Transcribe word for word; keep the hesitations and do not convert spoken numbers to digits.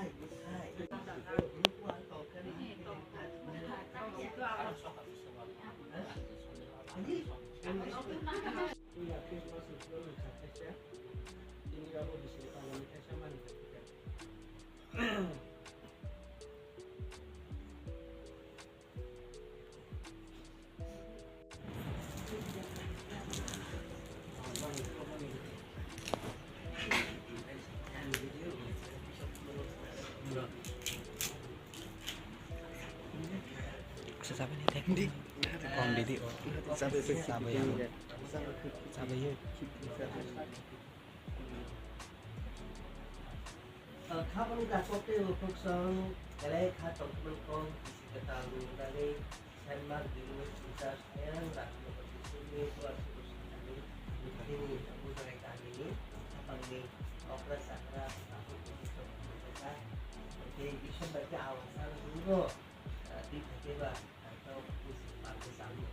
Sa sabi ni tek di. Kom di di. Sabi, sabi yang. Sabi yuk. Khabangni dakok tei bukhuk song belai kha tongthokmani kok bisi kwtal ni bagwi Saimak Bini Puja Sayang Rajnagar District ni Duar Sukur Sakani Bini Bujarai Kahini ni Khapangni Okra Chakra Takhuk Bukhuk Song Bini Tei Bishop bai khe Awasa Runggo Twi Thakeba Tangkha Bisi Parke Samu.